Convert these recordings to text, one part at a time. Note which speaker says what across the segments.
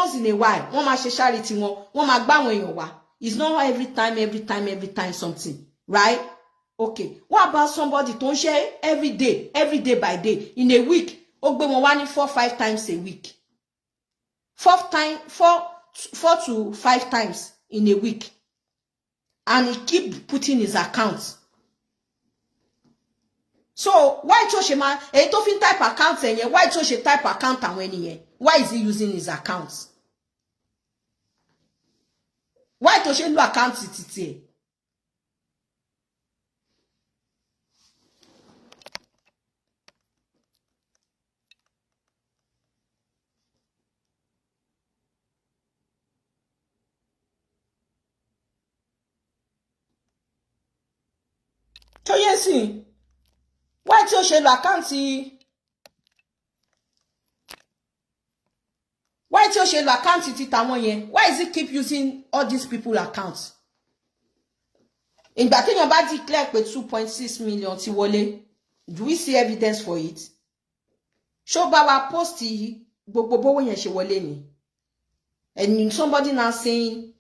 Speaker 1: Once in a while wọ́n máa ṣe charity wọn, wọ́n máa gbá àwọn èèyàn wá. It's not every time, every time, every time something, right? Okay, what about somebody tó ń ṣe every day, every day by day, in a week ó gbé wọn wá ní 4, 5 times a week, four time four four to five times in a week, and he keep putting his account? So why tó ṣe máa èyí tó fi ń type account ẹ yẹn, why tó ṣe type account àwọn ẹni yẹn? Why is he using his account? Why tó ṣe ń lo account títí ẹ? Tó yẹ sí, why tí ó ṣe lo account, why tí ó ṣe lo account ti tàwọn yẹn? Why is he keep using all these people accounts? Ìgbà téèyàn bá declare pé 2.6 million ti wọlé, do we see evidence for it? Ṣó bá wa post gbogbo bówó yẹn ṣe wọlé ni? And somebody now saying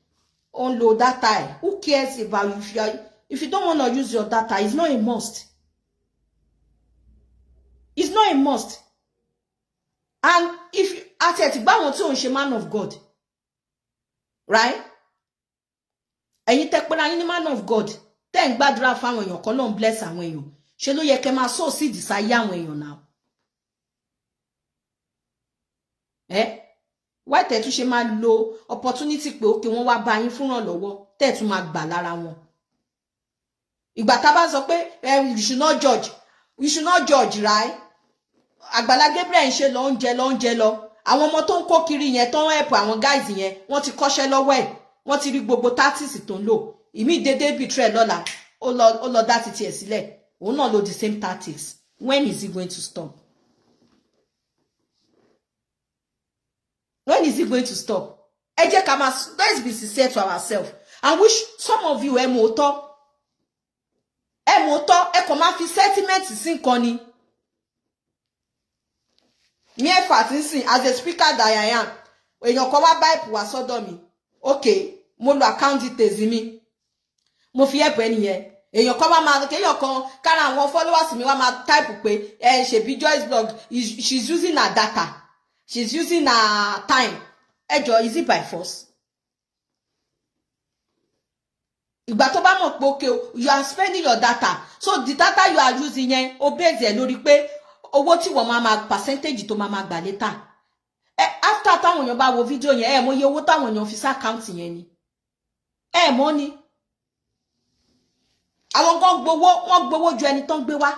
Speaker 1: ó ń lo data ẹ. Who cares about you? If you don't want to use your data, it's not a must. It's not a must. And if àti ẹ̀ ti gbá àwọn tí ò ń ṣe man of God, right? Ẹ̀yin tẹ́ pera yín ní man of God, tẹ́ ń gbàdúrà fáwọn èèyàn kan ló ń bless àwọn èèyàn, ṣe ló yẹ kẹ́ máa sow seed sáyé àwọn èèyàn náà? Ẹ wá tẹ́ tún ṣe máa lo opportunity pé òkè wọ́n wá bá yín fúnràn lọ́wọ́, tẹ́ tún máa gbà lára wọn. Ìgbà tá a bá sọ pé you should not judge, you should not judge, right? Àgbàlá Gabriel ń ṣe lọ, ń jẹ lọ, ń jẹ lọ. Àwọn ọmọ tó ń kó kiri yẹn, tó ń help àwọn guys yẹn, wọ́n ti kọ́ṣẹ́ lọ́wọ́ ẹ̀, wọ́n ti rí gbogbo tactics tó ń lò. Ìmí dédé betray lọ́la, ó lọ dá titi ẹ̀ sílẹ̀, òun náà lo the same tactics. When is he going to stop? When is he going to stop? Ẹ jẹ́ ká máa, let's be sincere to ourselves. And which some of you, ẹ mọ̀ òótọ́, ẹ mọ̀ òótọ́, ẹ kàn máa fi sentiment sí nǹkan ni. Ní ẹ̀fà tí ń sìn, as a speaker that I am, èèyàn kan wá báìpù wá sọ́dọ̀ mi. Okay, mo lo account details mi, mo fi help ẹni yẹn. Èèyàn kan wá máa kéèyàn kan kára àwọn followers mi wá máa type pé ẹ ṣèbí Joyce blog, she's using her data, she's using her time. Ẹ jọ, is it by force? Ìgbà tó bá mọ̀ pé okay, you are spending your data, so the data you are using yẹn, o base ẹ̀ lórí pé owó tí wọ́n máa máa percentage tó máa máa gbà later. Ẹ after táwọn èèyàn bá wo fídíò yẹn, ẹ mọ̀ iye owó táwọn èèyàn fi sí account yẹn ni? Ẹ mọ̀ ni àwọn kan gbowó, wọ́n gbowó ju ẹni tó ń gbé wá.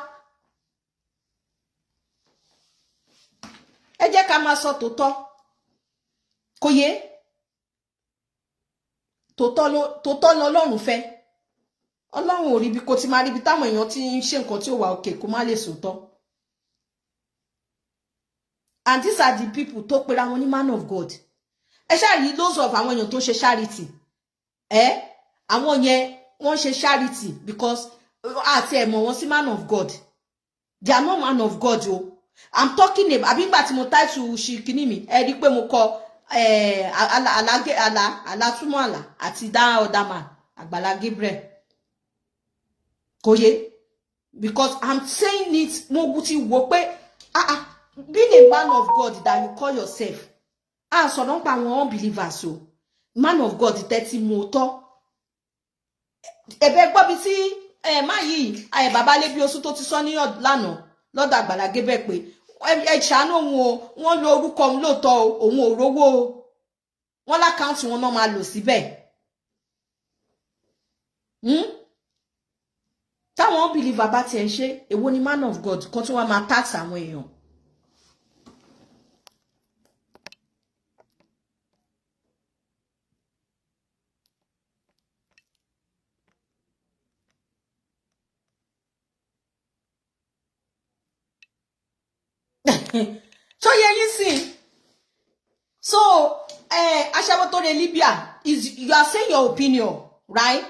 Speaker 1: Ẹ jẹ́ ká máa sọ tòótọ́. Kò yé, tòótọ́ lọ́lọ́run fẹ́. Ọlọ́run ò rí bí kò ti máa rí ibi táwọn èèyàn ti ń ṣe nǹkan tí ó wà òkè kó má lè sòótọ́. And these are the people tó pera wọn ní man of God. Ẹ ṣáà rí those of àwọn èèyàn tó ń ṣe charity, ẹ àwọn yẹn wọ́n ṣe charity because àti ẹ̀ mọ̀ wọ́n sí man of God. They are not man of God o. I'm talking about, àbí ìgbà tí mo title ṣì kíní mi, ẹ rí i pé mo kọ àlá àlátúmọ̀ àlá àti dá other man, Àgbàlá Gabriel. Kò yé, because I'm saying it, mo ti wò pé ah ah, being a man of God that you call yourself, ah, sọ̀rọ̀ nípa àwọn unbelievers o, man of God tẹ́tí mo tọ́ ẹ̀bẹ̀ gbọ́ bí tí ẹ̀ má yìí ẹ̀ bàbá lébi oṣù tó ti sọ ní lánàá lọ́dọ̀ Àgbàlá Gabriel pé ẹ ṣàánú òun o, wọ́n lo orúkọ òun lóòótọ́ o, òun ò rówó o, wọ́n l'account wọn náà máa lò síbẹ̀. Táwọn unbeliever bá tiẹ̀ ń ṣe, èwo ni man of God kan tí wọ́n máa tax àwọn èèyàn? Ṣó yẹ yín sìn? So aṣẹ́wó tó re Libya is, you are saying your opinion, right?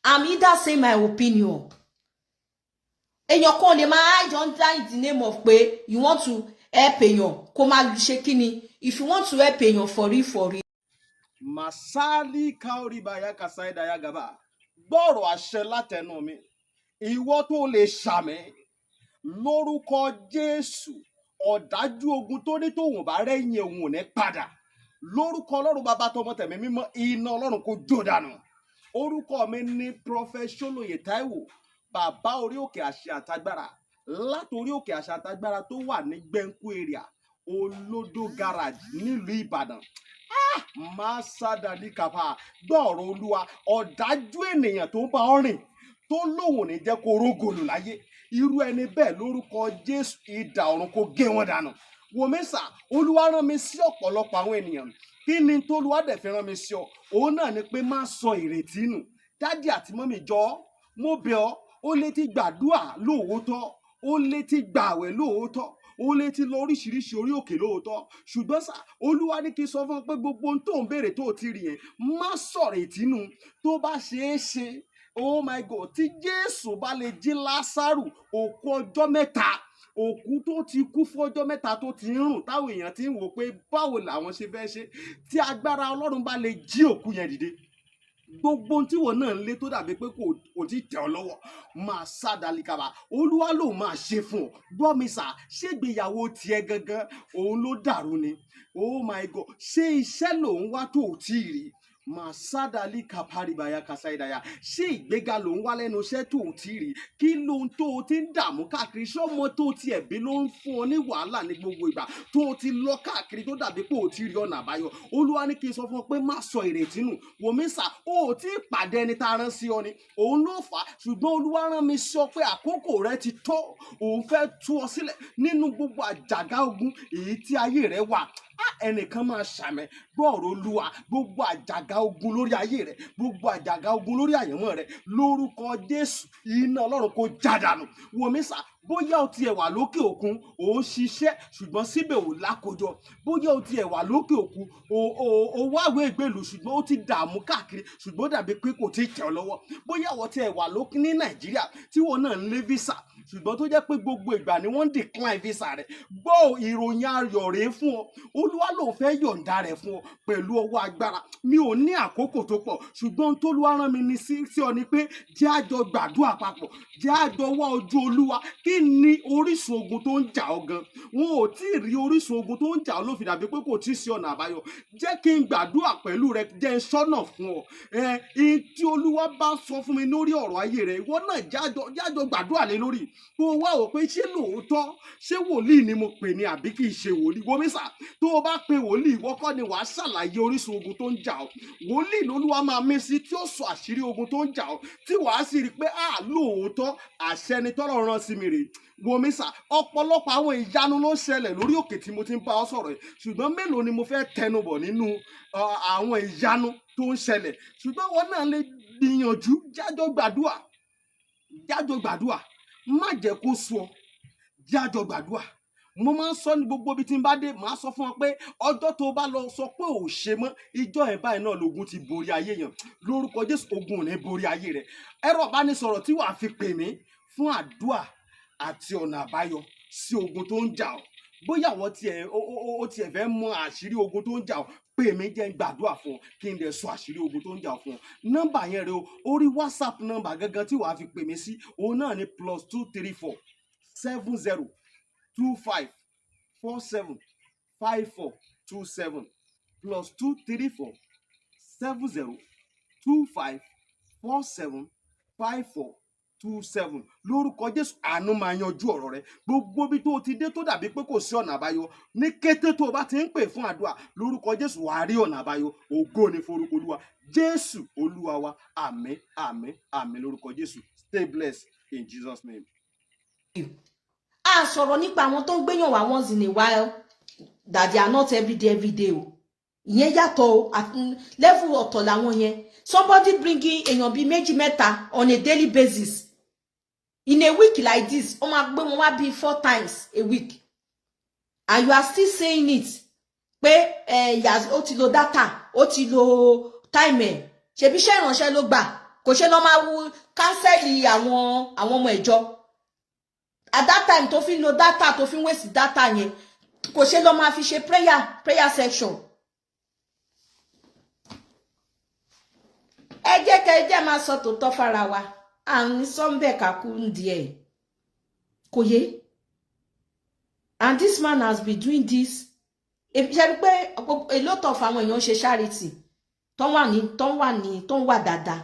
Speaker 1: I'm either saying my opinion. Èèyàn kan lè máa hide under the name of pé you want to help èèyàn, kó máa ṣe kíni. If you want to help èèyàn for real, for real.
Speaker 2: Masali kaoribaya kasaidaya gaba. Gbọ́rọ̀ àṣẹ látẹnu mi. Ìwọ tó lè ṣàmín lórúkọ Jésù, ọ̀dájú ogun tó ní tóun bá rẹ́yìn òun ò ní padà. Lórúkọ Ọlọ́run Bàbá, tọmọ, tẹ̀mí mímọ́, iná Ọlọ́run kó jó dànù. Orúkọ mi ní Prophet Ṣólóyè Táíwò, bàbá orí òkè àṣẹ àtagbára, látòrí òkè àṣẹ àtagbára tó wà ní Gbẹ̀ǹkú area, Olódó Garage, nílùú Ìbàdàn. Máa sádàlí kàfà. Gbọ́ọ̀rọ̀ Olúwa: ọ̀dájú ènìyàn tó ń bá ọ rìn, tó lóun ò ní jẹ́ kó rógòlù láyé, irú ẹni bẹ́ẹ̀, lórúkọ Jésù, idà ọ̀run kó gé wọn dànù. Wòmísà, Olúwa rán mi sí ọ̀pọ̀lọpọ̀ àwọn ènìyàn. Kí ni tólúwa dẹ̀ fi rán mi sí ọ? Òun náà ni pé má sọ ìrètí nù. Daddy àti mummy, jọ̀ọ́, mo bẹ̀ ọ́. Ó lè ti gbàdúà lóòótọ́, ó lè ti gbààwẹ̀ lóòótọ́, ó lè ti lọ oríṣiríṣi orí òkè lóòótọ́, ṣùgbọ́n sà, Olúwa ní kí n sọ fún ọ pé gbogbo ohun tó ń béèrè tó ti rí yẹn, má sọ̀rọ̀ ìtínú. Tó bá ṣeé ṣe, oh my God, tí Jésù bá lè jí Lásárù, òkú ọjọ́ 3, òkú tó ti kú fún ọjọ́ 3, tó ti ń rùn, táwọn èèyàn ti ń wò pé báwo làwọn ṣe fẹ́ ṣe, tí agbára Ọlọ́run bá lè jí òkú yẹn dìde, gbogbo ohun tí wọn náà ń lé tó dàbí pé kò tí tẹ̀ ọ́ lọ́wọ́, máa sá dalikaba, Olúwa ló máa ṣe fún ọ. Gbọ́ mi sà, ṣégbéyàwó tiẹ̀ gangan òun ló dàrú ni? Oh my God, ṣé iṣẹ́ lòun wá tó ò tí ì rí? Màsádàlì kàpárìbàyà kàsáìdàyà. Ṣé ìgbéga ló ń wá lẹ́nu iṣẹ́ tó ò tí ì rí? Kí lóhun tó o ti ń dààmú káàkiri? Ṣọ́mọ tó o ti ẹ̀bí ló ń fún ọ ní wàhálà ní gbogbo ìgbà tó o ti lọ káàkiri, tó dàbí pé o ti rí ọ̀nà àbáyọ? Olúwa ní kí n sọ fún ọ pé má sọ ìrètí nù. Wòmísà, o ò tí ì pàdé ẹni tá a rán sí ọ ni, òun ló fà á. Ṣùgbọ́n Olúwa rán mi sọ pé àkókò rẹ ti tó. Òun fẹ́ tú ọ sílẹ̀ nínú gbogbo àjàgà ogun èyí tí ayé rẹ wà. Á, ẹnìkan máa ṣàmín. Gbọ́ọ̀rọ̀ Olúwa: gbogbo àjàgà ogun lórí ayé rẹ, gbogbo àjàgà ogun lórí àyànmọ́ rẹ, lórúkọ Jésù, iná Ọlọ́run kó já dànù. Wòmísà, bóyá o tiẹ̀ wà lókè òkun, ò ń ṣiṣẹ́, ṣùgbọ́n síbẹ̀ ò lákòjọ. Bóyá o tiẹ̀ wà lókè òkun, o wáwé ìgbèlú, ṣùgbọ́n ó ti dààmú káàkiri, ṣùgbọ́n ó dàbí pé kò tí ì tẹ̀ ọ́ lọ́wọ́. Bóyá o tiẹ̀ wà lókè ní Nàìjíríà, tí wọn náà ń lé visa, ṣùgbọ́n tó jẹ́ pé gbogbo ìgbà ni wọ́n ń decline visa rẹ̀, gbọ́, ìròyìn ayọ̀ rèé fún ọ. Olúwa ló fẹ́ yọ̀ǹda rẹ̀ fún ọ pẹ̀lú ọwọ́ agbára. Mi ò ní àkókò tó pọ̀, ṣùgbọ́n tólúwa rán mi ní sí ọ ni pé jẹ́ àjọ gbàdúrà papọ̀, jẹ́ àjọ wá ojú Olúwa. Kí ni orísun ogun tó ń jà ọ́ gan? Wọn ò tí ì rí orísun ogun tó ń jà ọ́, ló fi dàbí pé kò tí ì sí ọ̀nà àbáyọ. Jẹ́ kí n gbàdúrà pẹ̀lú rẹ, jẹ́ n sọ́nà fún ọ. Ẹ ẹ tí Olúwa bá sọ fún mi lórí ọ̀rọ̀ ayé rẹ, ìwọ náà jájọ gbàdúrà lé lórí, kó o wá wò pé ṣé lóòótọ́, ṣé wòlíì ni mo pè ní àbí kì í ṣe wòlíì. Wòmísà, tó o bá pe wòlíì, ìwọ kọ́ ni wàá ṣàlàyé orísun ogun tó ń jà ọ́. Wòlíì lolúwa máa mí sí, tí ó sọ àṣírí ogun tó ń jà ọ́, tí wàá sì rí i pé à lóòótọ́, àṣẹ ni tọ́lọ̀ rán sí mi rèé. Wòmísà, ọ̀pọ̀lọpọ̀ àwọn ìyanu ló ń ṣẹlẹ̀ lórí òkè tí mo ti ń bá ọ sọ̀rọ̀ yìí, ṣùgbọ́n mélòó ni mo fẹ́ tẹnubọ̀ nínú àwọn ìyanu tó ń ṣẹlẹ̀? Ṣùgbọ́n wọn náà lè gbìyànjú, jájọ gbàdúà, jájọ gbàdúà. Má jẹ́ kó sú ọ, jájọ gbàdúà. Mo máa ń sọ ní gbogbo ibi tí n bá dé, màá sọ fún ọ pé ọjọ́ tó bá lọ sọ pé ò ṣe mọ́, ìjọ ẹ̀ báyìí náà lógun ti borí ayé yẹn. Lórúkọ Jésù, ogun ò ní borí ayé rẹ. Ẹ̀rọ ìbánisọ̀rọ̀ tí wàá fi pè mí fún àdúà àti ọ̀nà àbáyọ sí ogun tó ń jà ọ́, bóyá àwọn tiẹ̀ ó tiẹ̀ fẹ́ mọ àṣírí ogun tó ń jà ọ́, pè mí, jẹ́ n gbàdúrà fún ọ, kí n dẹ̀ sọ àṣírí ogun tó ń jà ọ́ fún ọ. Nọ́mbà yẹn rẹ o, orí WhatsApp nọ́mbà gangan tí wàá fi pè mí sí, òun náà ni +234 70 25 47 54 27, +234 70 25 47 54 27. Lórúkọ Jésù, àánú máa yanjú ọ̀rọ̀ rẹ. Gbogbo ibi tó o ti dé tó dàbí pé kò sí ọ̀nà àbáyọ, ní kété tó o bá ti ń pè fún àdúrà, lórúkọ Jésù, wàá rí ọ̀nà àbáyọ. Ògo ni forúkọ Olúwa. Jésù Olúwa wa. Àmín, àmín, àmín lórúkọ Jésù. Stay blessed in Jesus' name.
Speaker 1: A sọ̀rọ̀ nípa àwọn tó ń gbéyàn wá once in a while, that they are not everyday everyday o. Ìyẹn yàtọ̀ o, level ọ̀tọ̀ làwọn yẹn. Somebody bringing èèyàn bíi méjì, mẹ́ta on a daily basis, in a week like this, ó máa gbé wọn wá bíi four times a week, and you are still saying it pé ẹ ó ti lo data, ó ti lo time ẹ. Ṣebí iṣẹ́ ìránṣẹ́ ló gbà, kò ṣe lọ́ máa wú cancel àwọn ọmọ ìjọ. At that time tó fi ń lo data, tó fi ń waste data yẹn, kò ṣe lọ́ máa fi ṣe prayer section. Ẹ jẹ́ kẹ́ ẹ jẹ́ máa sọ tòótọ́ fara wa. À ń sọ́ńbẹ̀ kakú ń di ẹ̀. Kò yé. And this man has been doing this. Ṣe rí pé a lot of àwọn èèyàn ṣe charity tó wà ní tó wà ní tó wà dáadáa,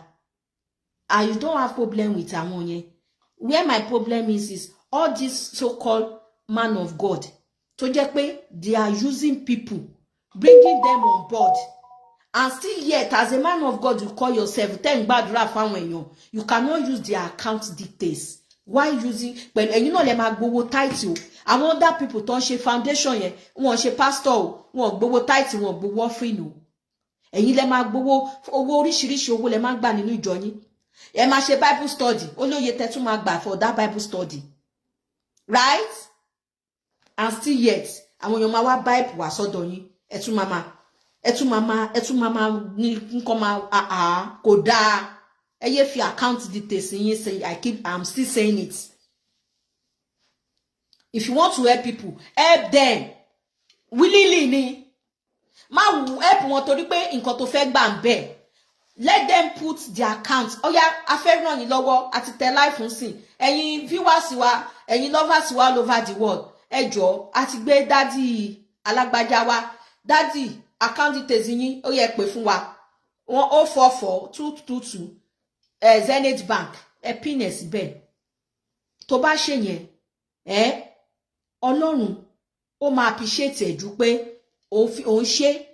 Speaker 1: and you don't have problem with àwọn yẹn. Where my problem is all this so-called man of God tó jẹ́ pé they are using people, bringing them on board, and still yet, as a man of God you call yourself, tẹ́ ń gbàdúrà fáwọn èèyàn, you cannot use their account details. Why using? Pẹ̀lú ẹ̀yin náà lè máa gbowó tithe o. Àwọn other people tó ń ṣe foundation yẹn, wọn ṣe pastor o, wọn gbowó tithe, wọn gbowó offering o. Ẹ̀yin lè máa gbowó owó oríṣiríṣi, owó lè máa gbà nínú ìjọ yín. Ẹ máa ṣe Bible study, ó lóye tẹ́ tún máa gbà for that Bible study, right? And still yet, àwọn èèyàn máa wá bible wá sọ́dọ̀ yín. Ẹ tún máa máa ẹ tún máa máa ẹ tún máa máa ní nǹkan máa àá kò dáa. Ẹ yé fi account details yín say. I'm still saying it. If you want to help people, help them willingly ni. Má wù help wọn torí pé nǹkan tó fẹ́ gbà ń bẹ̀. Let them put their account. Ó yá, a fẹ́ ràn yín lọ́wọ́ àti tẹ live sìn. Ẹ̀yin viewers wa, ẹ̀yin lovers wa all over the world, ẹ jọ̀ọ́, a ti gbé daddy alágbájá wa. Daddy, account details yín, ó yẹ pé fún wa. Wọn ó 44222, ẹ Zenith Bank, ẹ pin ẹ síbẹ̀. Tó bá ṣe yẹn, ẹ Ọlọ́run ó máa appreciate ẹ̀ ju pé òun ṣe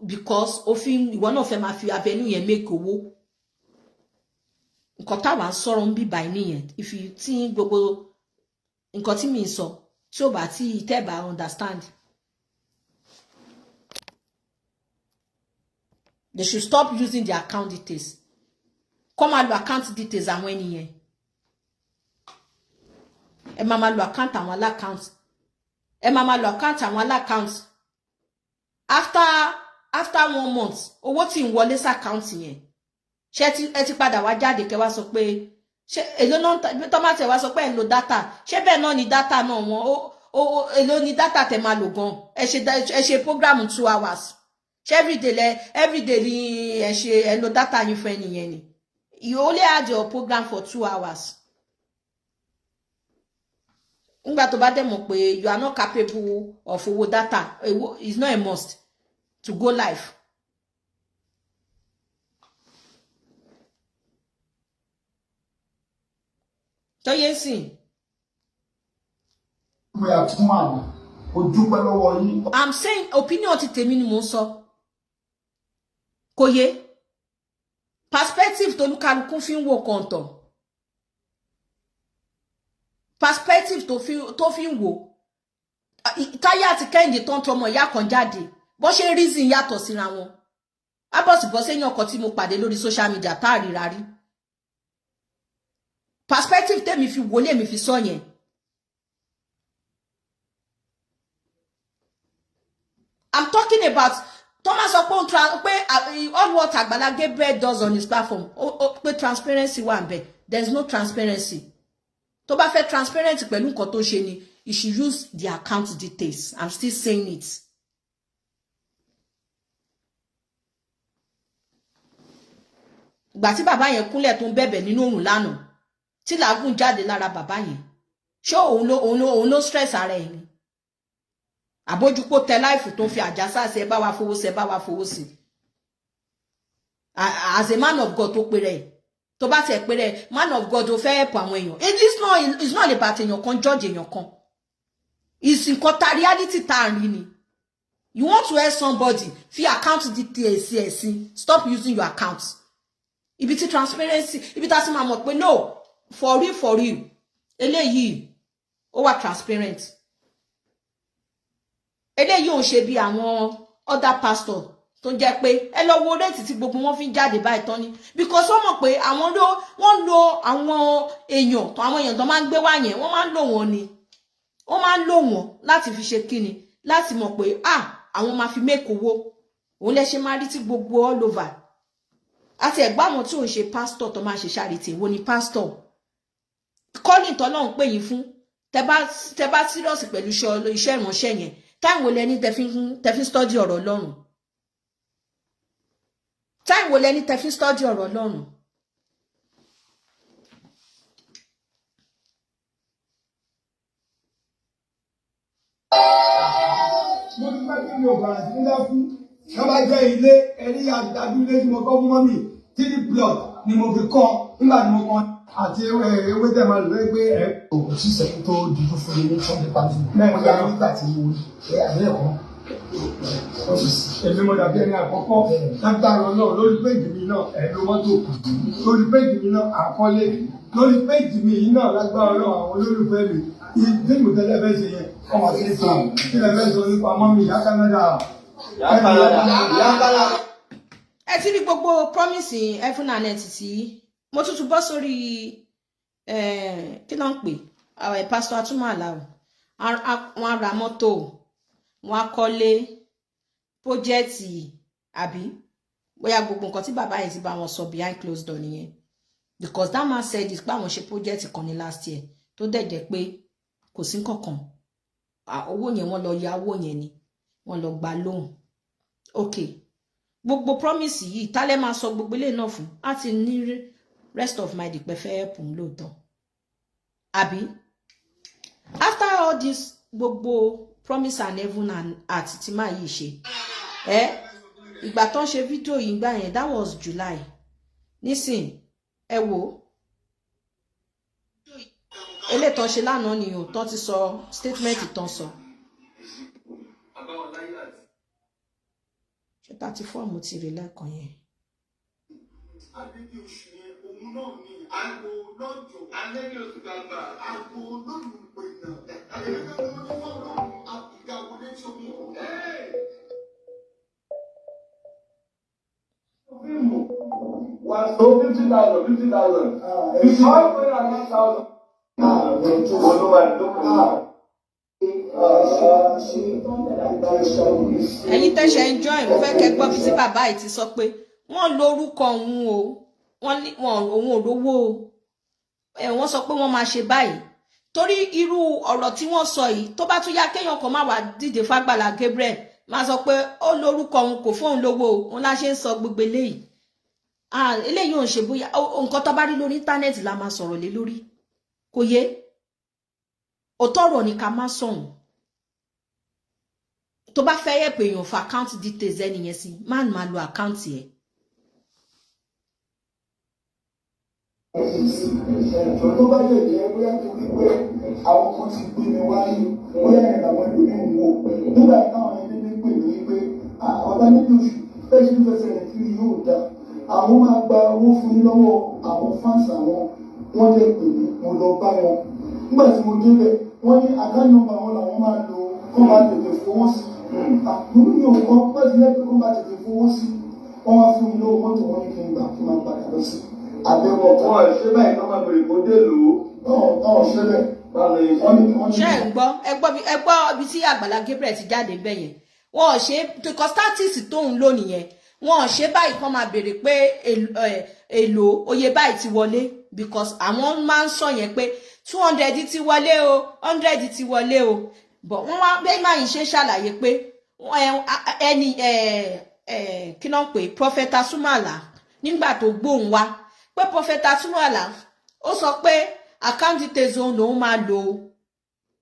Speaker 1: because òfin ìwọ náà fẹ́ máa fi avenue yẹn make owó. Nǹkan táwa ń sọ̀rọ̀ ń bíbá yìí nìyẹn. If you tí gbogbo nǹkan tí mi ń sọ, tí ò bá tí tẹ́ bá understand, they should stop using their account details. Kọ́ máa lo account details àwọn ènìyàn. Ẹ máa máa lo account àwọn aláccount, ẹ máa máa lo account àwọn aláccount. After one month, owó tí ń wọlé sí account yẹn, ṣé ẹ ti padà wá jáde kẹ́ wá sọ pé ṣé èló náà tọ́mátì ẹ̀ wá sọ pé ẹ̀ ń lo data? Ṣé bẹ́ẹ̀ náà ni data náà wọn ó èló ni data tẹ̀ máa lò gan? Ẹ ṣe program 2 hours, ṣé everyday lẹ everyday ni ẹ ṣe ẹ lo data yín fún ẹnìyẹn ni? You only had your program for 2 hours. Nígbà tó bá dẹ̀ mọ̀ pé you are not capable of owó data, it's not a must to go live. Tóyé sìn.
Speaker 3: Pé àtúmọ̀ àná, mo dúpẹ́ lọ́wọ́ yín.
Speaker 1: I'm saying opinion ti tèmi ni mò ń sọ. Kò yé perspective tolúkálukú fi ń wo kọ̀ǹtọ̀, perspective tó fi ń wò. Táyé àti Kẹ́hìndé tó ń tọmọ ìyá kan jáde, bó ṣe reason yàtọ̀ síra wọn. Abọ́sibọ́ sẹ́yìn ọkọ̀ tí mo pàdé lórí social media tá a ríra rí, perspective tèmi fi wò lèmi fi sọ yẹn. I'm talking about Thomas sọ pé all what Agbala Gabriel does on his platform, pé transparency wà ńbẹ̀. There is no transparency. Tó bá fẹ́ transparent pẹ̀lú nǹkan tó ṣe ni, you should use the account details. I'm still saying it. Ìgbà tí bàbá yẹn kúnlẹ̀ tó ń bẹ̀bẹ̀ nínú òrùn lánàá, tí làágùn jáde lára bàbá yẹn, ṣé òun ló stress ara ẹ̀ ni? Àbójúpó tẹ live tó ń fi àjàsá sí, ẹ bá wa fowó sí, ẹ bá wa fowó sí. As a man of God tó péré, tó bá tiẹ̀ péré man of God, ó fẹ́ help àwọn èèyàn. It's not about èèyàn kan judge èèyàn kan. It's nǹkan ta reality tá à ń rí ni. You want to help somebody, fi account details ẹ̀ sí. Stop using your account. Ibi tí transparency, ibi tá a ti máa mọ̀ pé no, for real, for real, eléyìí ó wà transparent, eléyìí ò ń ṣe bí àwọn other pastor tó jẹ́ pé ẹ lọ wo rate tí gbogbo wọn fi ń jáde báyìí tán ni, because wọ́n mọ̀ pé àwọn ló wọ́n lo àwọn èèyàn, àwọn èèyàn tó máa ń gbé wá yẹn, wọ́n máa ń lò wọ́n ni. Wọ́n máa ń lò wọ́n láti fi ṣe kíni? Láti mọ̀ pé ah, àwọn máa fi make owó. Òun lẹ ṣe máa rí tí gbogbo all over àti ẹ̀gbọ́n àwọn tí ò ń ṣe pastor tó máa ṣe charity. Wo ni pastor calling tọ́lọ́run pè yín fún? Tẹ bá serious pẹ̀lú iṣẹ́ ìránṣẹ́ yẹn, táwọn olè ní tẹ fi ń study ọ̀rọ̀ Ọlọ́run? Time wo lẹni tẹ́ fi ń study ọ̀rọ̀ Ọlọ́run?
Speaker 3: Mo dúpẹ́ kí mi ò bàrà sí nílá fún. Ká bá jẹ́ ilé ẹni àdúlé tí mo kọ́ fún mọ́mì, three plot ni mo fi kọ́ nígbà tí mo kọ́ àti ewé tẹ̀ máa lò pé ẹ.
Speaker 4: Òkú sísẹ tó dúdú fún mi ní Sunday pàtó.
Speaker 3: Bẹ́ẹ̀ ni.
Speaker 4: Bóyá nígbà tí mo rí ẹ àbẹ́ ẹ̀kọ́.
Speaker 3: Èmi mo dàbí ẹni àkọ́kọ́ lágbára náà lórí péjì mi náà ẹ̀ ló mọ́tò, lórí péjì mi náà àkọlé, lórí péjì mi yìí náà lágbára náà àwọn olólùfẹ́ mi ìdíìmù tẹ́lẹ̀ fẹ́ ṣe yẹn ọmọ àti ìsàn kí lẹ fẹ́ sọ nípa mọ́mí ìyá Canada.
Speaker 1: Ẹ ti rí gbogbo promise heaven and earth tí mo tún tún bọ́ sórí, kí ló ń pè, Pastor Atúmọ̀àlà o. Wọ́n á ra mọ́tò, wọ́n á kọ́lé, project, àbí bóyá gbogbo nǹkan tí bàbá yẹn ti bá wọn sọ behind closed door nìyẹn, because that man said it pé àwọn ṣe project kan ní last year tó dẹ̀ jẹ́ pé kò sí kankan. Owó yẹn, wọ́n lọ ya owó yẹn ni, wọ́n lọ gba loan. Okay, gbogbo promise yìí, tálẹ́ máa sọ gbogbo ilé náà fún á ti ní rest of my dìpẹ́ fẹ́ help òun lóòótọ́, àbí? After all this, gbogbo promise and heaven and earth tí máa yìí ṣe ẹ, ìgbà tó ń ṣe fídíò yìí gbà yẹn, that was July. Nísìn, ẹ wò eléyìí tó ń ṣe lánàá ni o, tó ti sọ statement tó ń sọ. Ṣé 34 mo ti rí lẹ́ẹ̀kan yẹn?
Speaker 3: Àbíbí oṣù yẹn òun náà ni àgbo lọ́jọ́
Speaker 5: Alẹ́ ní oṣù gbàgbà.
Speaker 3: Àgbo lólùpẹ̀nà èmi náà ni wọ́n ní fọ́ọ̀rọ̀ ìgbà wọlé tí omi.
Speaker 5: Fíìmù wà tó 50,000, 50,000. 509,000. Olúwa ìdókòwò.
Speaker 1: Ẹ̀yin tẹ́ṣẹ̀ ń join, mo fẹ́ kẹ́ gbọ́ bí tí bàbá yìí ti sọ pé wọ́n lórúkọ òun o, wọ́n ní wọn òun ò lówó o. Ẹ wọ́n sọ pé wọ́n máa ṣe báyìí torí irú ọ̀rọ̀ tí wọ́n sọ yìí, tó bá tún yá, kéèyàn kan má wàá dìde fágbàlá Gabriel, máa sọ pé ó lórúkọ òun, kò fóun lówó o. Òun lá ṣe ń sọ gbogbo eléyìí. Ah, eléyìí ò ń ṣe bóyá nǹkan tó bá rí lórí íńtánẹ́ẹ̀tì la máa sọ̀rọ̀ lé lórí. Kò yé, òótọ́ ọ̀rọ̀ ni ká má sọ̀hún. Tó bá fẹ́ yẹ̀ pé èèyàn fa account details ẹni yẹn sí, má máa lo account ẹ̀.
Speaker 4: Tó bá lè jẹ́ bóyá torí pé àwọn kan ti gbé mi wáyé, bóyá ẹ̀ làwọn ẹlòmíì ń wò nígbà yẹn, táwọn ẹni ní pè mí pé ọ̀tá níbi oṣù bẹ́ẹ̀ ṣe ń fẹsẹ̀ rẹ̀ kiri yóò dá, àwọn máa gba owó fún yín lọ́wọ́ àwọn fans àwọn. Wọ́n dẹ̀ pè mí, mo lọ bá wọn. Nígbà tí mo débẹ̀, wọ́n ní account number wọn làwọn máa lò kó máa tètè fowó sí. Mo ní mi ò kọ́ bá ti lẹ́pẹ́ kó máa tètè fowó sí. Wọ́n wá fún mi lówó mọ́tò, wọn ní kí n gbà kí n máa padà lọ sí Abẹ́òkúta.
Speaker 5: Wọ́n ṣe báyìí kọ́ máa bèrè kó dé lò ó.
Speaker 4: Ọ̀hún ṣe bẹ́ẹ̀.
Speaker 5: Báwo ni
Speaker 4: Wọ́n ní wọ́n ní.
Speaker 1: Ṣé ẹ ń gbọ́? Ẹ gbọ́ bí, ẹ gbọ́ ibi tí Àgbàlá Gabriel ti jáde bẹ́ẹ̀ yẹn. Wọn ò ṣe because status tóun lò nìyẹn. Wọn ò ṣe báyìí kán máa béèrè pé èlò oye báyìí ti wọlé, because àwọn máa ń sọ yẹn pé 200 ti wọlé o, 100 ti wọlé o. But wọ́n wá bẹ́ẹ̀ máa ń ṣe ṣàlàyé pé ẹni kí ló ń pè, Prophet Asumala, nígbà tó gbóhùn wá pé Prophet Asumala ó sọ pé account details òun lòun máa lò ó,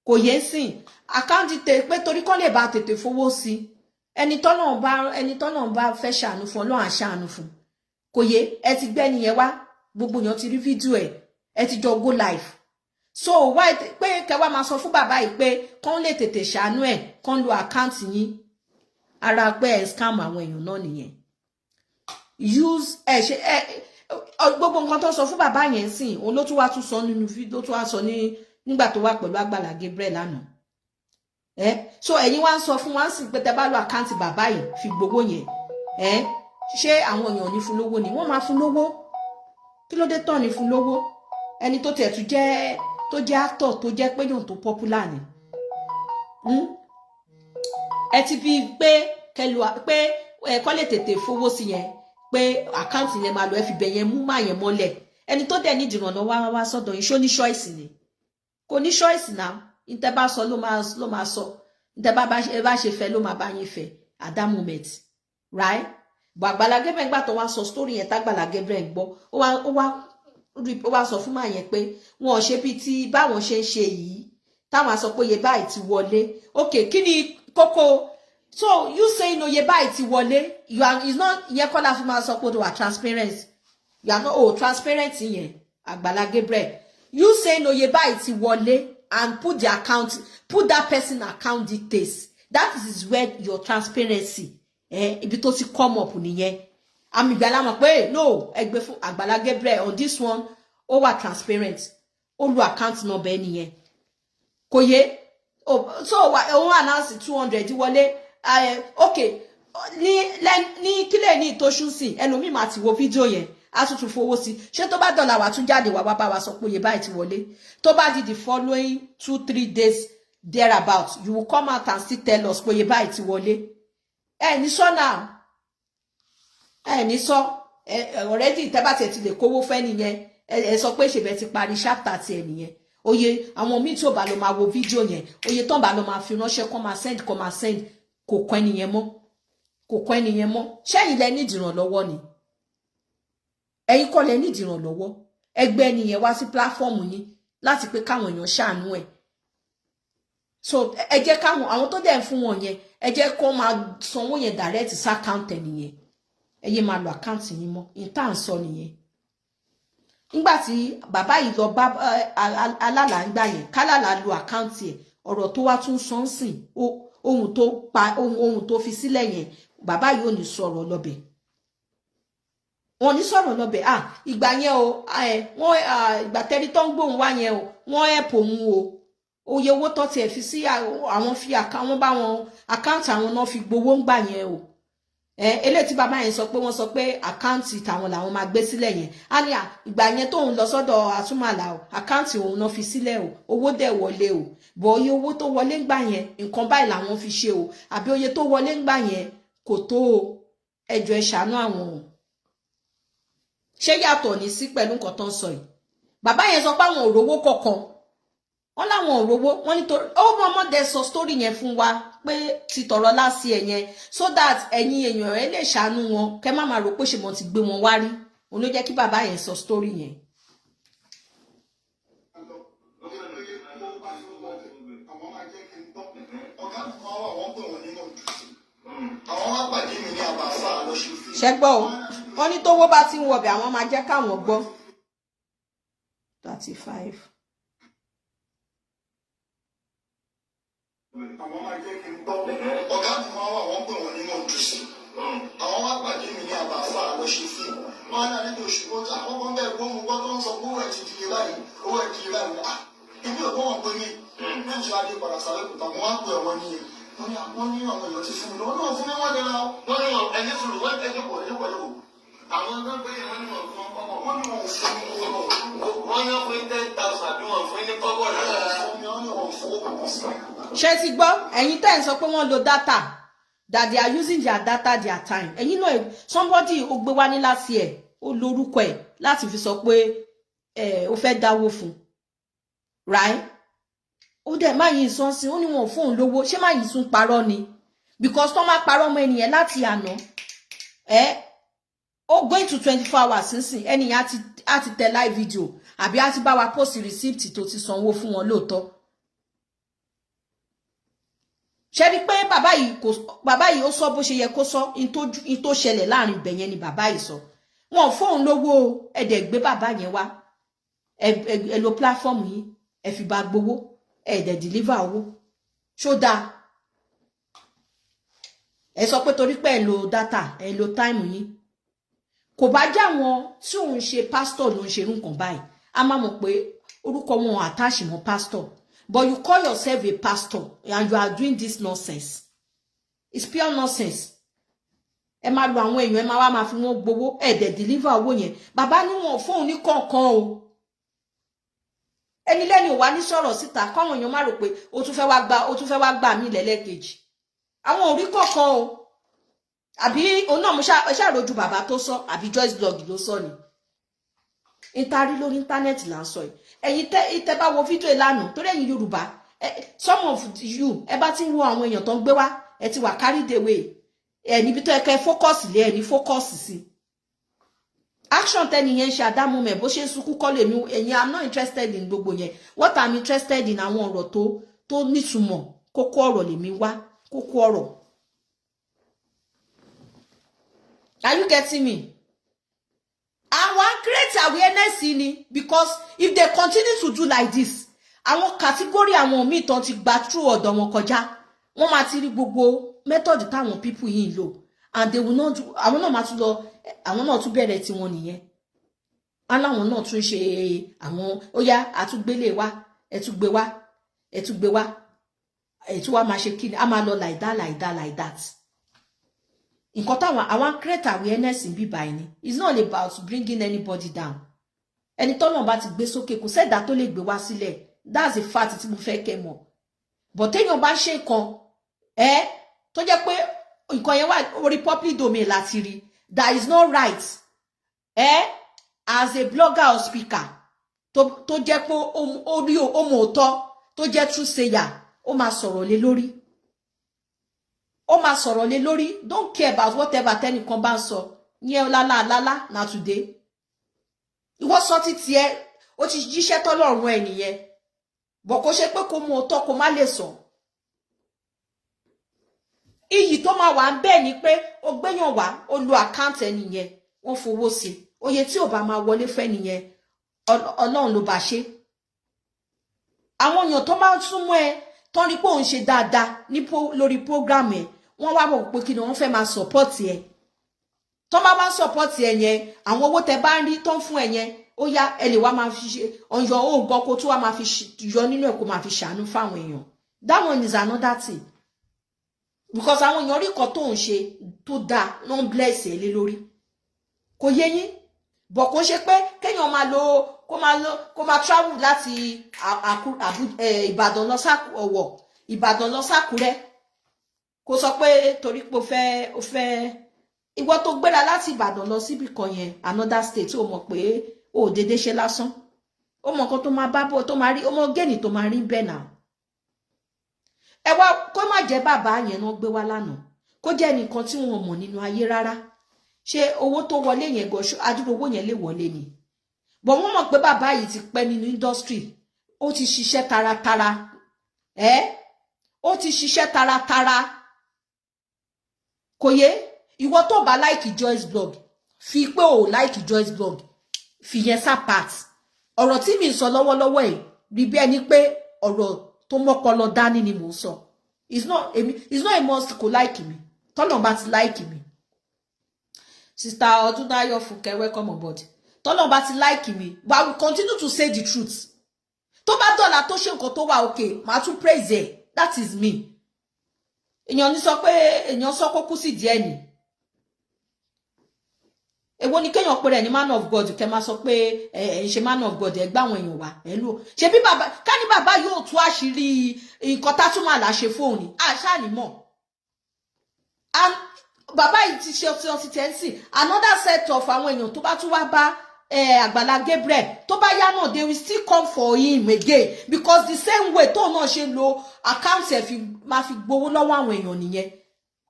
Speaker 1: kò yé sìn, account details pé torí kán lè bá tètè fowó sí. Ẹni tọ́nà bá fẹ́ ṣàánú fún, Ọlọ́run á ṣàánú fún. Kò yé, ẹ ti gbẹ́ nìyẹn wá, gbogbo èèyàn ti rí fídíò ẹ̀, ẹ ti jọ go live. So why pé kẹwàá máa sọ fún bàbá yìí pé kán lè tètè ṣàánú ẹ̀, kán lo account yín? Ara pé ẹ scam àwọn èèyàn náà nìyẹn. Use ẹ ṣe ẹ gbogbo nǹkan tó sọ fún bàbá yẹn sìn, òun ló tún wá tún sọ nínú fídíò tó wá sọ ní nígbà tó wà pẹ̀lú Àgbàlá Gabriel lánàá ẹ. So ẹ̀yin wá ń sọ fún wa ń sìn pé tẹ bá lo account bàbá yìí fi gbowó yẹn, ẹ ṣé àwọn èèyàn ò ní fún lówó ni? Wọ́n máa fún lówó. Kí ló dé tán ní fún lówó? Ẹni tó tiẹ̀ tún jẹ́, tó jẹ́ actor, tó jẹ́ pé yàn tó popular ni. Ẹ ti fi pé kẹlu pé ẹ kọ́ lè tètè fowó sí yẹn, pé account yẹn máa lọ, ẹ fi bẹ̀ yẹn mú máa yẹn mọ́lẹ̀. Ẹni tó dẹ̀ nídìí ìrànlọ́wọ́ wá wá sọ́dọ̀ yìí, ṣó ní choice ni? Kò ní choice náà. Ntẹ́ bá sọ ló máa sọ, ntẹ́ bá ṣe fẹ́ ló máa bá yín fẹ́ at that moment, right? Bọ̀ Àgbàlá Gabriel, gbà tó wá sọ story yẹn, tágbàlá Gabriel gbọ́, ó wá sọ fún màá yẹn pé wọn ò ṣe bíi ti báwọn ṣe ń ṣe yìí, táwọn á sọ pé iye báyìí ti wọlé. Ok, kí ni kókó? So you say no, iye báyìí ti wọlé, you are is not, ìyẹn kọ́ la fi máa sọ pé o wà transparent. You are not, oh, transparent yẹn. Àgbàlá Gabriel, you say no, iye báyìí ti wọlé, and put the account, put that person account details. That is where your transparency, ibi tó ti come up nìyẹn. Àmì ìgbàlá mọ̀ pé no, ẹgbẹ́ fún Àgbàlá Gabriel on this one, ó wà transparent, ó lu account number nìyẹn, kò yé. So òun announce 200 wọlé. Ok, ní kílẹ̀ ní ìtòṣù sí, ẹlòmíì máa ti wo fídíò yẹn, á tún tún fowó sí. Ṣé tó bá dọ̀là, wà tún jáde wá wá bá wa sọ pé iye báyìí ti wọlé? Tó bá di the following 2-3 days thereabout, you will come out and still tell us pé iye báyìí ti wọlé. Ẹ ní sọ náà, ẹ ní sọ. Ẹ already, tẹ́ bá tiẹ̀ ti lè kówó fẹ́ nìyẹn, ẹ sọ pé ṣèbẹ̀ ti parí chapter tiẹ̀ nìyẹn. Oye àwọn míì tí ò bá lọ máa wo fídíò yẹn, oye tán bá lọ máa fi ránṣẹ́, kọ́ máa send, kọ́ máa send, kò kọ́ ẹnìyẹn mọ́, kò kọ́ ẹnìyẹn mọ́. Ṣẹ́yìn lẹ nídìí ìrànlọ́wọ́ ni? Ẹ̀yin kọ́ lẹ nídìí ìrànlọ́wọ́. Ẹgbẹ́ ẹnìyẹn wá sí platform yín láti pé káwọn èèyàn ṣàánú ẹ̀. So ẹ jẹ́ káwọn àwọn tó dẹ̀ ń fún wọn yẹn, ẹ jẹ́ kó máa sanwó yẹn direct sí account ẹnìyẹn. Ẹ yé máa lo account yín mọ́. Ìta ń sọ nìyẹn. Nígbà tí bàbá yìí lọ bá alálàá ń gbà yẹn, kálàlà lo account ẹ̀, ọ̀rọ̀ tó wá tún sọ ń sìn, ohun tó pa, ohun tó fi sílẹ̀ yẹn, bàbá yìí ò ní sọ̀rọ̀ lọ́bẹ̀, wọn ní sọ̀rọ̀ lọ́bẹ̀. Ah, ìgbà yẹn o, wọ́n ìgbà tẹ́rí tó ń gbóhùn wá yẹn o, wọ́n ẹ̀pù òun o, oye owó tó tiẹ̀ fi sí àwọn fi àwọn bá wọn account àwọn náà fi gbowó ń gbà yẹn o. Eléyìí tí bàbá yẹn sọ pé wọ́n sọ pé account tàwọn làwọn máa gbé sílẹ̀ yẹn, á ní ìgbà yẹn tóun lọ sọ́dọ̀ àtúmọ̀là o, account òun náà fi sílẹ̀ o, owó dẹ̀ wọlé o, bọ̀ oye owó tó wọlé ń gbà yẹn, nǹkan báyìí làwọn fi ṣe o, àbí oye tó wọlé ń gbà yẹn kò tó o, ẹjọ́ ẹ ṣàánú àwọn o. Ṣé yàtọ̀ ní sí pẹ̀lú nǹkan tó ń sọ yìí? Bàbá yẹn sọ pé àwọn ò rówó kọ̀ọ̀kan, wọ́n láwọn ò rówó. Wọ́n nítorí ó mọ̀ọ́mọ́ sọ story yẹn fún wa pé ti tọ̀rọ̀ lásì ẹ̀ yẹn, so that ẹ̀yin èèyàn ẹ lè ṣàánú wọn, kẹ́ má máa rò pé ṣe mọ̀ ti gbé wọn wá rí. Òun ló jẹ́ kí bàbá yẹn sọ story yẹn.
Speaker 4: Àwọn máa jẹ́ kí n gbọ́. Ọ̀gá mi kan wà, wọ́n pè wọ́n nínú àwọn wá pàdé mi ní àbáfà lọ ṣe fíìmù.
Speaker 1: Ṣẹ́ gbọ́ o, wọ́n ní tówó bá ti ń wọbẹ̀, àwọn máa jẹ́ káwọn gbọ́. 35.
Speaker 4: Àwọn máa jẹ́ kí n gbọ́. Ọ̀gá mi kan wà, wọ́n pè wọ́n nínú òdùsí. Àwọn wá pàdé mi ní àbáfà lọ ṣe fíìmù. Wọ́n á ní àlejò òṣùwọ̀n àkọ́kọ́ bẹ́ẹ̀ gbọ́, mo gbọ́ tó ń sọ pé owó ẹ̀ ti di iye báyìí, owó ẹ̀ di iye báyìí. Ah, èmi ò gbọ́ wọn pé mi náà ṣe adé padà sáré kùtà, mo wá pè wọ́n ní wọ́n ní àwọn èèyàn ti fún mi lọ́wọ́ náà, fún mi wọ́n nira.
Speaker 5: Wọ́n ní wọn ẹni sùúrù, wọ́n ẹni kò ẹni kò ẹni kò. Àwọn tó ń gbé yẹn, wọ́n ní wọn fún ọkọ̀.
Speaker 4: Wọ́n ní wọn ò fún mi lọ́wọ́.
Speaker 5: Wọ́n ní wọ́n fún 10,000 àbí wọ́n fún ní kọ́bọ̀ rárá.
Speaker 4: Fún mi, wọ́n ní wọn ò fowó kankan sí.
Speaker 1: Ṣé ti gbọ́? Ẹ̀yin tẹ́ ń sọ pé wọ́n lo data, that they are using their data, their time, ẹ̀yin náà, somebody ó gbé wá ní láti ẹ̀, ó lórúkọ ẹ̀ láti fi sọ pé ẹ̀ ó fẹ́ dáwó fún, right? Ó dẹ̀ má yìí sọ sí, ó ní wọn ò fóun lówó. Ṣé má yìí tún parọ́ ni? Because tó máa parọ́ mọ́ ẹnìyẹn láti àná ẹ, ó going to 24 hours sínsìn, ẹnìyẹn á ti tẹ live video àbí á ti bá wa post receipt tó ti sanwó fún wọn lóòótọ́. Ṣe rí pé bàbá yìí kò, bàbá yìí ó sọ bó ṣe yẹ kó sọ. In tó ṣẹlẹ̀ láàrin ibẹ̀ yẹn ni bàbá yìí sọ. Wọn ò fóun lówó o. Ẹ dẹ̀ gbé bàbá yẹn wá, ẹ lo platform yìí, ẹ fi bá gbowó, ẹ dẹ̀ deliver owó. Ṣó dáa? Ẹ sọ pé torí pé ẹ lo data, ẹ lo time yín. Kò bá já wọn tí òun ṣe pastor ló ń ṣerú nǹkan báyìí, a máa mọ̀ pé orúkọ wọn attach mọ́ pastor. But you call yourself a pastor and you are doing this nonsense. It's pure nonsense. Ẹ máa lo àwọn èèyàn, ẹ máa wá máa fi wọn gbowó, ẹ dẹ̀ deliver owó yẹn. Bàbá níwọ̀n fóun ní kọ̀ọ̀kan o. Ẹni lẹ́ni ò wá ní sọ̀rọ̀ síta, káwọn èèyàn má rò pé ó tún fẹ́ wá gba, ó tún fẹ́ wá gbà mí lẹ́lẹ́kejì. Àwọn ò rí kọ̀ọ̀kan o. Àbí òun náà mo ṣàròjù bàbá tó sọ, àbí Joyce Blog ló sọ ni? Ìtarí lórí íńtánẹ́ẹ̀tì là ń sọ yìí. Ẹ̀yin tẹ́ bá wo fídíò ìlànà, torí ẹ̀yin Yorùbá, some of you, ẹ bá ti ń wo àwọn èèyàn tó ń gbé wá, ẹ ti wà carried away. Ẹ níbi tó yẹ kẹ́ focus lé, ẹ ní focus sí action tẹ́ni yẹn ń ṣe at that moment. Bó ṣe ń sunkún kọ́ lèmi ẹ̀yin, I'm not interested in gbogbo yẹn. What I'm interested in, àwọn ọ̀rọ̀ tó nítumọ̀, kókó ọ̀rọ̀ lèmi wá, kókó ọ̀rọ̀. Are you getting me? Àwọn create awareness ni, because if they continue to do like this, àwọn category àwọn míì tán ti gba through ọ̀dọ̀ wọn kọjá, wọ́n máa ti rí gbogbo method táwọn people yìí ń lò, and they will not do. Àwọn náà máa tún lọ, àwọn náà tún bẹ̀rẹ̀ tiwọn nìyẹn. Aláwọn náà tún ṣe àwọn, ó yá, àtúgbélé wa, ẹtúgbé wa, ẹtúgbé wa, ẹtú wa máa ṣe kí ni, a máa lọ like that, like that, like that. Nǹkan táwọn àwọn create awareness ń bí báyìí ni. It's not about bringing anybody down. Ẹni tọ́nà bá ti gbé sókè, kò sẹ́dá tó lè gbé wá sílẹ̀. That's a fact tí mo fẹ́ kẹ́ mọ̀. But téèyàn bá ṣe nǹkan ẹ tó jẹ́ pé nǹkan yẹn wà orí public domain láti rí, that is not right, as a blogger or speaker tó jẹ́ pé ó rí, ó mọ̀ òótọ́, tó jẹ́ true sayer, ó máa sọ̀rọ̀ lé lórí, ó máa sọ̀rọ̀ lé lórí. Don't care about whatever tẹ́nìkan bá ń sọ yẹn lálá lálá. Na today, ìwọ sọ títí ẹ, ó ti jíṣẹ́ tọ́lọ́run ẹ nìyẹn. Bọ̀ kó ṣe pé kó mú òótọ́, kó má lè sọ. Iyì tó máa wà ń bẹ́ẹ̀ ni pé ó gbéyàn wá, ó lo account ẹni yẹn, wọ́n fowó sí oye tí ò bá máa wọlé fẹ́ nìyẹn, Ọlọ́run ló bá ṣe. Àwọn èèyàn tó máa ń súnmọ́ ẹ, tó ń rí pé òun ṣe dáadáa ní lórí program ẹ, wọ́n wá bọ̀ pé kí ni wọ́n fẹ́ máa support ẹ. Tó bá wá support ẹ yẹn, àwọn owó tẹ bá ń rí tó ń fún ẹ yẹn, ó yá, ẹ lè wá máa fi ṣe on your own gan, kó tó wá máa fi yọ nínú ẹ, kó máa fi ṣàánú fáwọn èèyàn. That one is another thing, because àwọn èèyàn rí kan tó ń ṣe tó dáa, ló ń bless ẹ lé lórí. Kò yé yín? Bọ̀ kó ṣe pé kéèyàn máa lo, kó máa lọ, kó máa travel láti Ìbàdàn lọ Ọ̀wọ̀, Ìbàdàn lọ sákúrẹ́, kó sọ pé torí pé ó fẹ́ ìwọ tó gbéra láti Ìbàdàn lọ síbì kan yẹn, another state, ó mọ̀ pé ó dédé ṣe lásán, ó mọ̀ nǹkan tó máa bá bọ̀, tó máa rí, ó mọ̀ gain tó máa rí bẹ́ẹ̀ náà. Ẹ wá, kó má jẹ́ bàbá yẹn náà gbé wá lánàá, kó jẹ́ nìkan tí wọ́n mọ̀ nínú ayé rárá, ṣé owó tó wọlé yẹn gan, adúrò owó yẹn lè wọlé ni? Bọ̀ wọ́n mọ̀ pé bàbá yìí ti pẹ́ nínú industry, ó ti ṣiṣẹ́ taratara, ẹ́ ó ti ṣiṣẹ́ taratara. Kò yé ìwọ tó bá like Joyce Blog, fi pé ò like Joyce Blog, fi yẹn sá part. Ọ̀rọ̀ tí mi ń sọ lọ́wọ́lọ́wọ́ yìí, rí bí ẹni pé ọ̀rọ̀ tó mọ́pọlọ dání ni mò ń sọ. It's not a must kò like mi. Tọ́lọ̀ bá ti like mi, Sister Ọdúndáyọ̀ Fúnkẹ́, welcome on board. Tọ́lọ̀ bá ti like mi, but I will continue to say the truth. Tó bá dọ̀là, tó ṣe nǹkan tó wà okay, màá tún praise ẹ̀. That is me. Èèyàn ní sọ pé èèyàn sọ kó kú sí díẹ̀ ni. Èwo ni kéèyàn pé rẹ̀ ní man of God, kẹ máa sọ pé ẹ ẹ ń ṣe man of God, ẹ gbá àwọn èèyàn wá, ẹ lò ṣe bí bàbá ká ní bàbá yóò tú àṣírí nǹkan tátúmọ̀ ṣe fóun ni àṣà ní mọ̀. And bàbá yìí ti ṣe ọtí ọtí tẹ́ǹsì. Another set of àwọn èèyàn tó bá tún wá bá Àgbàlá Gabriel, tó bá yá náà, they will still come for him again, because the same way tóun náà ṣe lo account ẹ̀ fi máa fi gbowó lọ́wọ́ àwọn èèyàn nìyẹn,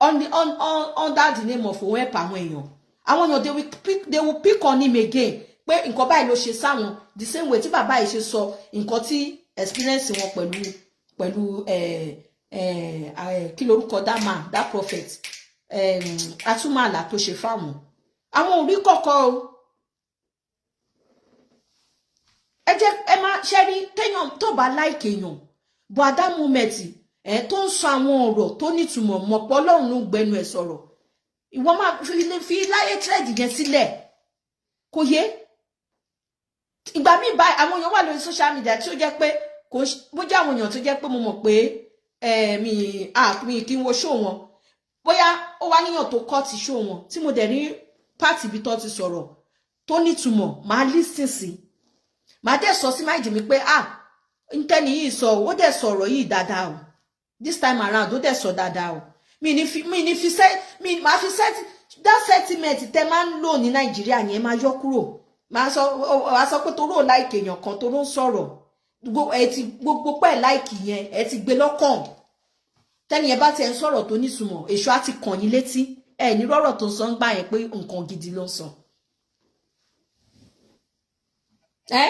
Speaker 1: on the on, on, under the name of òun help àwọn èèyàn. Àwọn èèyàn, they will pick on him again pé nǹkan báyìí ló ṣe sáwọn, the same way tí bàbá yìí ṣe sọ nǹkan tí experience wọn pẹ̀lú kí lorúkọ that man, that prophet atúmọ̀àlà tó ṣe fáwọn. Àwọn ò rí kọ̀kọ́ o. Ẹ jẹ́ ẹ má ṣe rí téèyàn tó bá like èèyàn, but at that moment ẹ tó ń sọ àwọn ọ̀rọ̀ tó nítumọ̀, mọ̀pọ̀ Ọlọ́run ló ń gbẹnu ẹ̀ sọ̀rọ̀. Ìwọ máa fi láyé trade yẹn sílẹ̀. Kò yé? Ìgbà míì báyìí, àwọn èèyàn wà lórí social media tí ó jẹ́ pé kò bó jẹ́ àwọn èèyàn tó jẹ́ pé mo mọ̀ pé mi kì í wo show wọn, bóyá ó wá níyàn tó kọ́ ti show wọn, tí mo dẹ̀ ní part ibi tó ti sọ̀rọ̀ tó nítumọ̀, máa listen sí, màá dẹ̀ sọ sí mind mi pé, ah, ntẹ́ni yìí sọ, ó dẹ̀ sọ̀rọ̀ yìí dáadáa o. This time around, ó dẹ̀ sọ dáadáa o. Mi ní fi set mi, máa fi set that sentiment tẹ máa ń lò ní Nàìjíríà yẹn, máa yọ kúrò. Máa sọ, wàá sọ pé toró like èèyàn kan, toró ń sọ̀rọ̀, ẹ ti gbogbo pẹ́ like yẹn, ẹ ti gbé lọ́kàn. Tẹ́ni ẹ bá ti ẹ̀ ń sọ̀rọ̀ tó nítumọ̀, èso á ti kàn yín létí. Ẹ ní rọ́rọ̀ tó sọ ń gbà yẹn pé nǹkan gidi ló ń sọ. Ẹ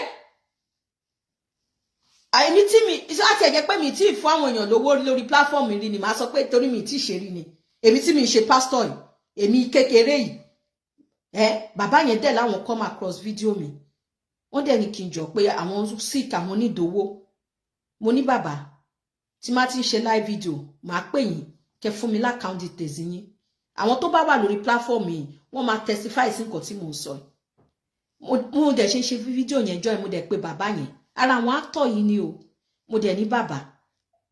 Speaker 1: àìní tí mi láti ẹ̀jẹ̀ pé mi tí ì fún àwọn èèyàn lówó lórí platform rí ni, màá sọ pé torí mi tí ì ṣe rí ni. Èmi tí mi ṣe pásítọ̀ yìí, èmi kékeré yìí, ẹ bàbá yẹn dẹ̀ láwọn come across video mi, wọ́n dẹ̀ ní kí n jọ pé àwọn sick, àwọn onídòwó. Mo ní bàbá, tí má ti ń ṣe live video, màá pè yín kẹ́ fún mi l'account details yín. Àwọn tó bá wà lórí platform yìí, wọ́n máa testify sí nǹkan tí mò ń sọ. Mo dẹ̀ ṣe ń ṣe fídíò yẹn jọ́ ẹ, mo dẹ̀ pé bàbá yẹn, ara àwọn actor yìí ni o. Mo dẹ̀ ní, "Bàbá,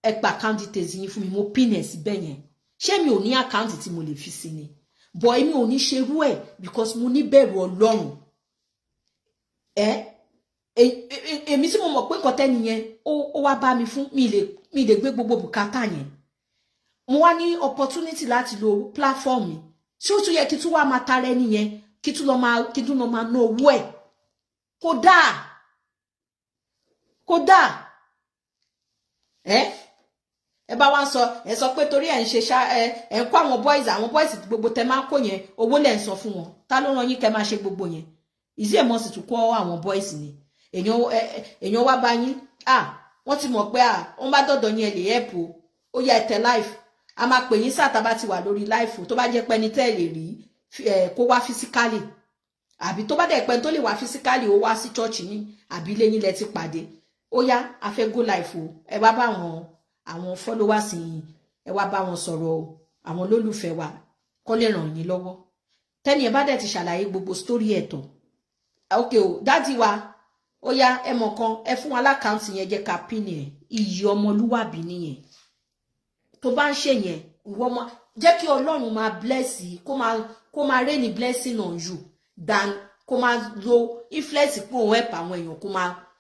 Speaker 1: ẹ pa account details yín fún mi." Mo pin ẹ̀ síbẹ̀ yẹn. Ṣé mi ò ní account tí mo lè fi sí ni? But èmi ò ní ṣerú ẹ̀ because mo ní bẹ̀rù Ọlọ́run. Ẹ èmi tí mo mọ̀ pé nǹkan tẹ́ni yẹn ó wá bá mi fún mi lè gbé gbogbo bùkátà yẹn. Mo wá ní opportunity láti lo platform mi tí ó tún yẹ kí tún wá máa tara ẹni yẹn, kí tún lọ máa ná owó ẹ̀. Kódà kódà ẹ bá wá sọ, ẹ sọ pé torí ẹ ń ṣe ṣá, ẹ ń kó àwọn boys, àwọn boys gbogbo tẹ máa ń kó yẹn, owó lẹ ń sọ fún wọn. Ta ló rán yín kẹ́ máa ṣe gbogbo yẹn? Ìsí ẹ̀ mọ́ sì tún kó àwọn boys ni. Èèyàn wá bá yín, ah, wọ́n ti mọ̀ pé, ah, wọ́n bá dọ̀dọ̀ yín, ẹ lè help o. Ó yá, ẹ tẹ live, a máa pè yín sáà tá bá ti wà lórí live. Tó bá jẹ́ pé ẹni tẹ́ ẹ lè rí kó wá physically, àbí tó bá dẹ̀ pẹ́ tó lè wá physically, ó wá sí church yín àbí ilé yín lẹ ti pàdé. Ó yá, a fẹ́ go live o, ẹ wá bá àwọn followers yín, ẹ wá bá wọn sọ̀rọ̀ o, àwọn olólùfẹ́ wa kó lè ràn yín lọ́wọ́. Tẹ́ni ẹ bá dẹ̀ ti ṣàlàyé gbogbo story ẹ̀ tán, ok o, daddy wa, ó yá, ẹ mọ̀ kan, ẹ fún wa l'account yẹn, jẹ́ ká pin ẹ̀. Iyì ọmọlúwàbí nìyẹn. Tó bá ń ṣe yẹn, ìwọ ọmọ, jẹ́ kí Ọlọ́run máa bless, kó máa rain blessing on you than kó máa lo influence pé òun help àwọn èèyàn,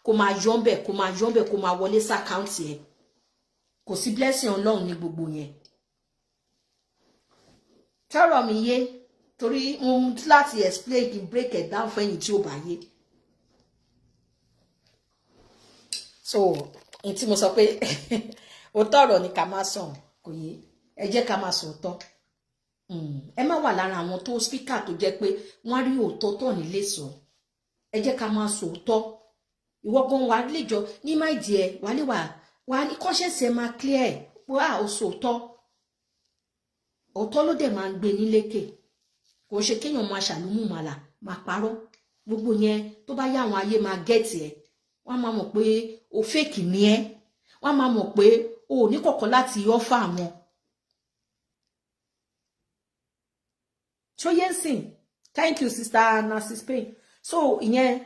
Speaker 1: kó máa yọ̀ ńbẹ̀, kó máa yọ̀ ńbẹ̀, kó máa wọlé sí account ẹ̀. Kò sí blessing Ọlọ́run ní gbogbo yẹn. Tọ́rọ̀ mi yé, torí mo ń láti explain, kí n break it down fún ẹ̀yin tí ó bá yé. So n tí mo sọ pé òótọ́ ọ̀rọ̀ ni ká má sàn kò yé, ẹ jẹ́ ká máa sòótọ́. Ẹ má wà lára àwọn tó speaker tó jẹ́ pé wọ́n rí òótọ́ tó nílé sọ. Ẹ jẹ́ ká máa sòótọ́. Ìwọ gan wà lè jọ ní máìdí ẹ wà lè wà wà ní conscience ẹ máa clear pé à ó sòótọ́. Òótọ́ ló dẹ̀ máa ń gbé ní lékè. Kò ṣe kéèyàn máa ṣàlùmùmàlà, máa parọ́ gbogbo yẹn. Tó bá yá, àwọn ayé máa get ẹ, wọ́n máa mọ̀ pé o fake ni ẹ́, wọ́n máa mọ̀ pé o ò ní kọ̀kọ́ láti offer àwọn. Ṣóyé ń sìn? Thank you, Sister Nancy Spain. So ìyẹn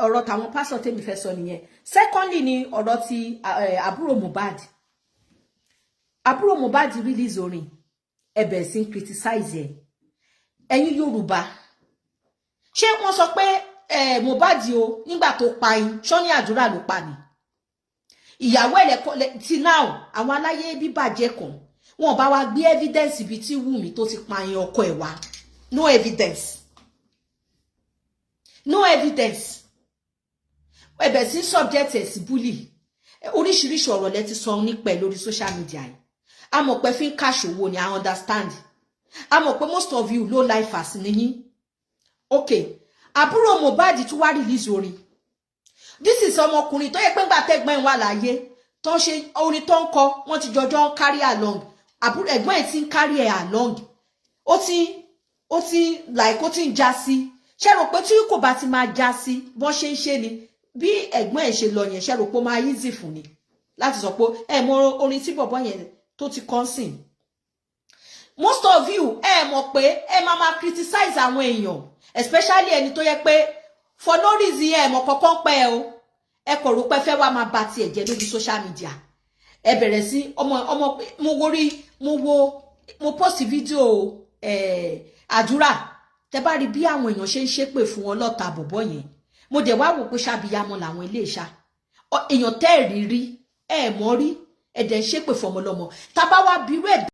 Speaker 1: ọ̀rọ̀ tàwọn pásọ̀ tèmi fẹ́ sọ nìyẹn. Secondly ni ọ̀rọ̀ ti àbúrò Mohbad. Àbúrò Mohbad release orin, ẹ bẹ̀rẹ̀ sí ń criticize ẹ̀. Ẹ̀yin Yorùbá, ṣé wọ́n sọ pé Mohbad o, nígbà tó pa yín, ṣọ́ ní àdúrà ló pa ni? Ìyàwó ẹ̀ ti now, àwọn aláyé bíbàjẹ́ kan, wọn bá wa gbé evidence ibi tí Wùmí tó ti pa yín ọkọ ẹ̀ wá. No evidence, no evidence. Ẹ̀bẹ̀ sí subject ẹ̀ sí bully. Oríṣiríṣi ọ̀rọ̀ lẹ ti sọ nípa ẹ̀ lórí social media yìí. A mọ̀ pé fi ń cash owó ni, I understand. A mọ̀ pé most of you low lifers ni yín. Okay, àbúrò Mohbad tún wá release orin. This is ọmọkùnrin tó yẹ pé ńgbà tẹ́gbọ́n ẹ̀ wà láyé tó ń ṣe orin tó ń kọ, wọ́n ti jọjọ́ ń carry along. Àbúrò ẹ̀gbọ́n ẹ̀ ti ń carry ẹ̀ along, ó ti like ó ti ń já sí. Ṣé rò pé tí kò bá ti máa já sí bọ́n ṣe ń ṣe ni, bí ẹ̀gbọ́n ẹ̀ ṣe lọ yẹn, ṣé rò pé ó máa easy fún ni láti sọ pé ẹ mọ orin tí bọ̀bọ́ yẹn tó ti kọ́ sìn? Most of you, ẹ mọ̀ pé ẹ máa máa criticize àwọn èèyàn, especially ẹni tó yẹ pé for no reason, ẹ mọ̀ kọ́kọ́ pẹ́ o, ẹ kò rò pé fẹ́ wá máa ba tiẹ̀ jẹ́ lórí social media. Ẹ bẹ̀rẹ̀ sí ọmọ ọmọ mo wo rí, mo wo, mo post video àdúrà, tẹ bá rí bí àwọn èèyàn ṣe ń ṣépè fún ọlọ́ta bọ̀bọ̀ yẹn. Mo dẹ̀ wá wò pé ṣàbíyamọ làwọn ilé ìṣá èèyàn tẹ́ ẹ̀ rí rí, ẹ̀ mọ́ rí, ẹ̀ dẹ̀ ń ṣépè fọmọlọ́mọ tá bá wá bírú ẹ̀.